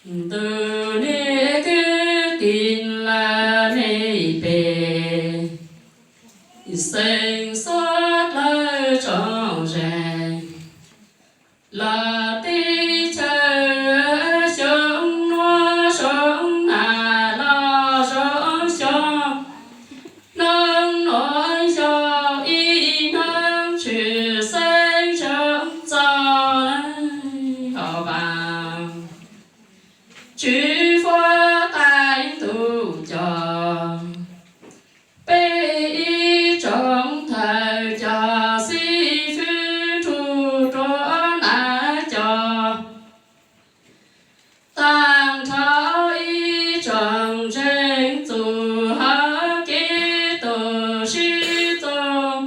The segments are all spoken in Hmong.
Ntuj niam kwv tij laj mej pej xeem suav dlawg tsoom zeej, los teb chaws xyoo nuav zoo na los zoo xyoo hnub nuav yog ib hnub tshwj xeeb zoo txaus na. Hos vaam Tswv Fuab Taiv Ntuj coj peb ib tsoom thawj coj xib fwb nrug rua nav coj, taag nrho ib tsoom ntseeg txuj hauv kev tug sib txuj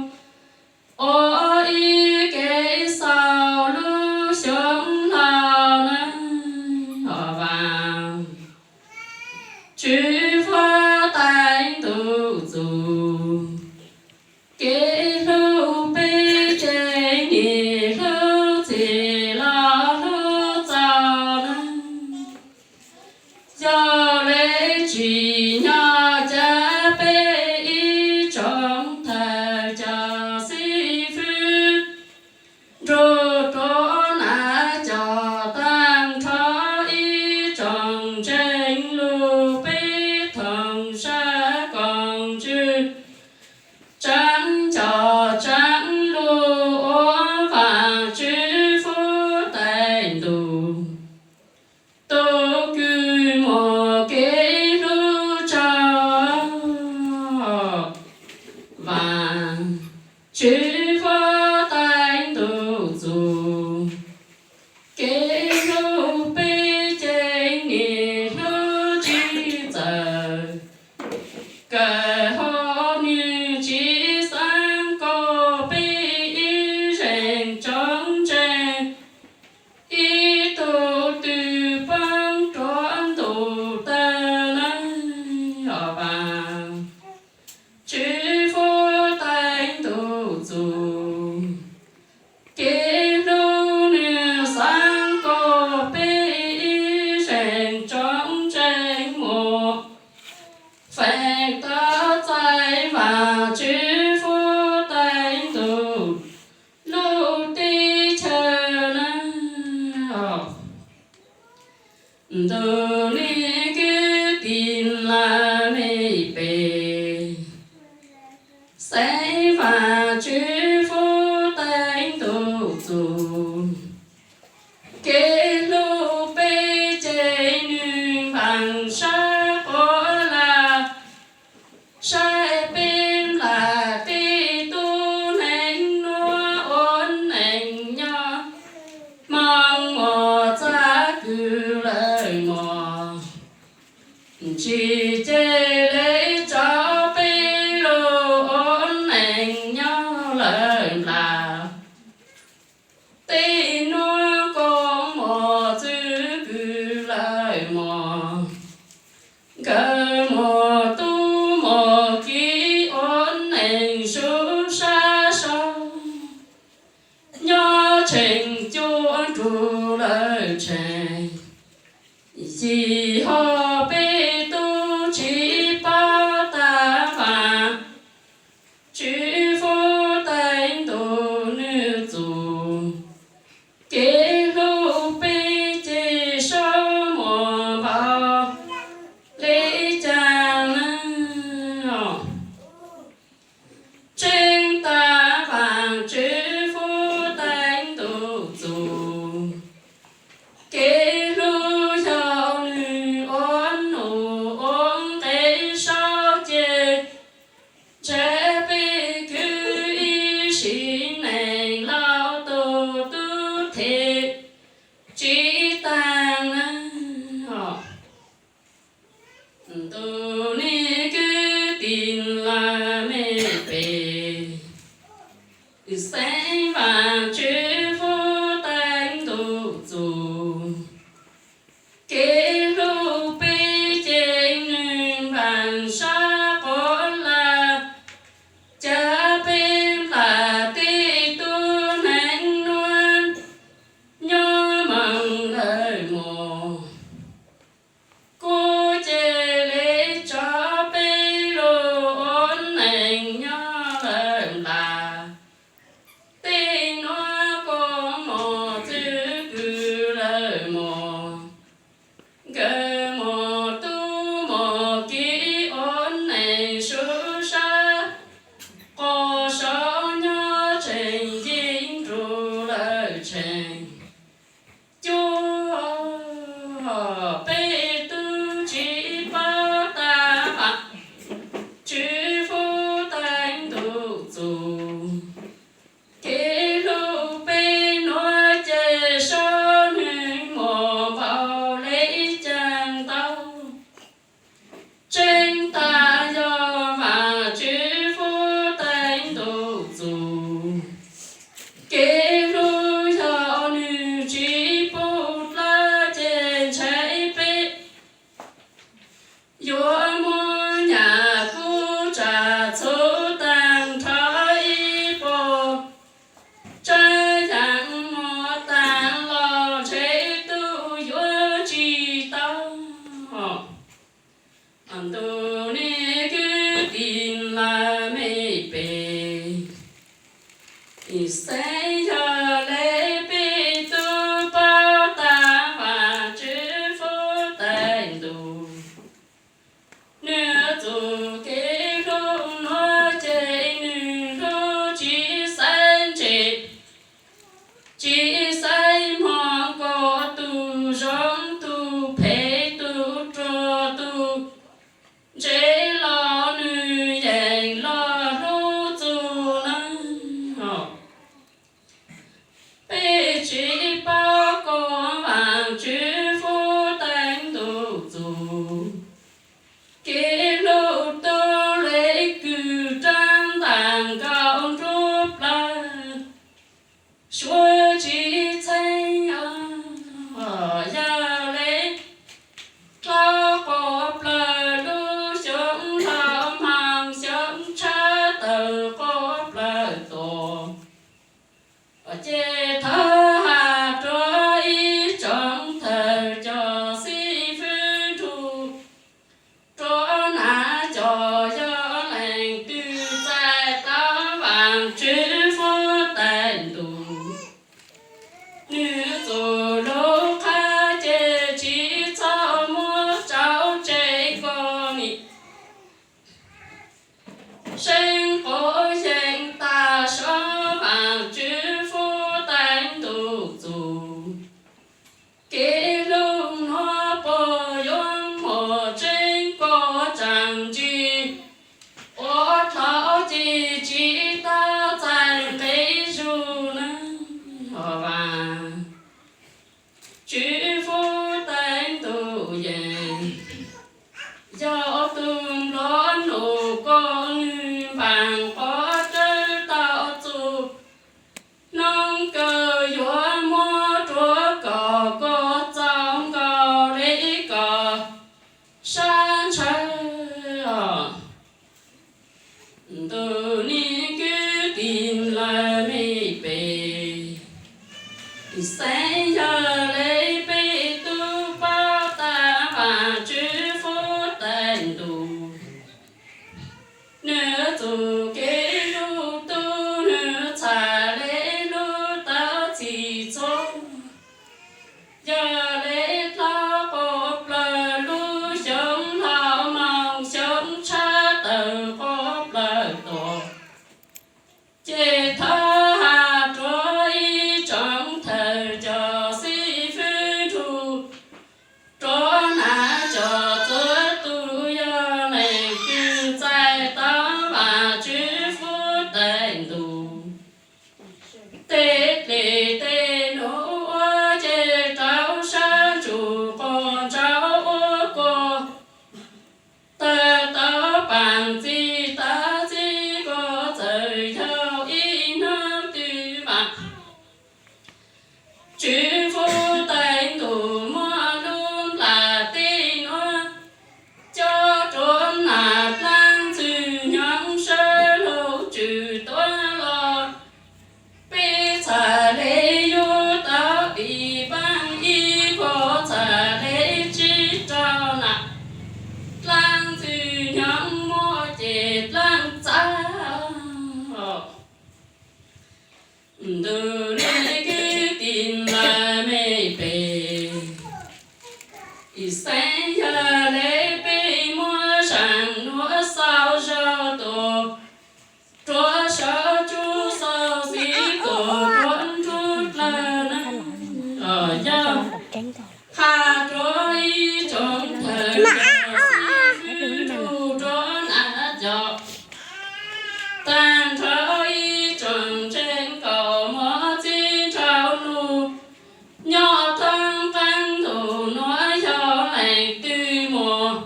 ua ib kev xaus lub xyoo hlau na. Hos vaam Tswv Fuab Taiv Ntuj txuj kev hlub peb ces nim hlub txhij los hlub txaus na. Yog le tsim nyog ca peb ib tsoom thawj coj xib fwb nrug rua nav coj, taag nrho ib tsoom ntseeg lug peb thoom sab koom ntswg, tsaam coj tsaam lug ua vaam Tswv Fuab Taiv Ntuj tug kws muaj kev hlub tsaug. Vaam Tswv Fuab Taiv Ntuj txuj kev hlub peb ces nim hlub tsis txawj, kawg hab nwg tsis xaav kom peb ib zeej tsoom ntseeg ib tug twg paab rua ntuj tawg na. Hos vaam Tswv Fuab Taiv Ntuj txuj kev hlub nwg xaav kom peb ib zeej tsoom ntseeg muaj feem tau txais vaam Tswv Fuab Taiv Ntuj lub teb chaws na. Ntuj niam kwv tij laj mej pej xeem, vaam Tswv Fuab Taiv Ntuj txuj kev hlub peb ces nwg vaam sab quas laj, saib peb nplaj teb tub neeg nuav ua neej nyob, hmoo muaj txag kws lawm mog, tsis ces le tso peb lug ua neej nyob lawm nplaj teb nuav, kuas muaj txug kws lawm mog, nkawd muaj tub muaj kiv ua neej sub sab saud, nyob tsheej cuab nrug lawv tsheej, yim hom peb tub tsis paub tas vaam Tswv Fuab Taiv Ntuj nwg txuj kev hlub peb ces sab muaj npaum le caag na. Tseeb tas vaam Tswv Fuab Taiv Ntuj txuj kev hlub yog nwg ua nkawd mos, nkawd mos tub mos kiv ua neej sub sab, qos saum nyob tseem yeej nrug lawm tseem cuag. Peb tub tsis paub tab vam, Tswv Fuj teev ntuj txug, kev hlub peb nuav ces sab nwg mos npaum le caag tau. Tseeb tas yog Vaajtswv Fuj teev ntuj txug, kev hlub yog nwg tsis pub dlawb ces ntshai peb yuav muab nyam kub tsam txhub taag nrho ib puas tsaab yaam mos taag los ntshe tub yuav tsis tau. Ntuj niag kwv tij lawv mej pej, xeeb yog le peb tub paub tab Vaajtswv Fuj teev ntuj, nwg txug kev hlub nuav ces nwg hlub tsis xaiv ntse, tsis xaiv hmoov kov, tug zoo tug phem, tug ruam tug ntse los nwg yeej los hlub txug nawb. Peb tsis paub koj Vaajtswv Fuj teev ntuj txug, kev hlub tub le kws raab ntaag nkaus nruab plawv, suav tsis txheeb yog le dlhau quas plawg lub xyoob hlau, hmoov xyoob tshab tawg quas plawg tua. Ces thawj has rua ib tsoom thawj coj xib fwb nrug rua nav coj yog leej twg txais tau Vaajtswv Fuj teev ntuj, nwg txug lub qhab ces tsis txhob muab tsau tseg koj nim seeb quav yeej tas sab Vaajtswv Fuj teev ntuj txug. Kev hlub nuav puas yuav muaj tseeb, koj tsaam ntsis ua dlhau ces tsis tau txais nqe zug nawb. Vaajtswv Fuj teev ntuj yeej yog tug nplua nuj, koj nwg npaam quas dawb tau txug noob kawg yuav muab rua kom koj txaus nkaus le koj sab ntshaw. Ntuj niag kwv tij lawv mej pej, xeeb yog le peb Xeeb yog le peb muab zaam nuav xaus zog tuaj, rua sawv tsuj xaus xib tuaj rua nruab dlawg na. Yog qha rua ib tsoom thawj coj xib fwb rua nab coj, taag nrho ib tsoom ntseeg kaum mos txij nrhau lug, nyob thoob qaab ntuj nuav yog leej twg muaj,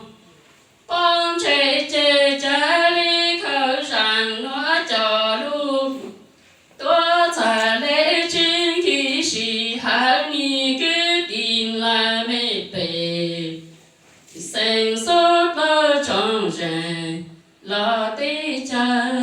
poob ntseg ces ca le khawv zaam nuav coj lug, tuav txhaj le tsis nkig sis hawm nig kwv tij laj mej pem, xeeb xub dlawg tsoom zeej los teb chaws.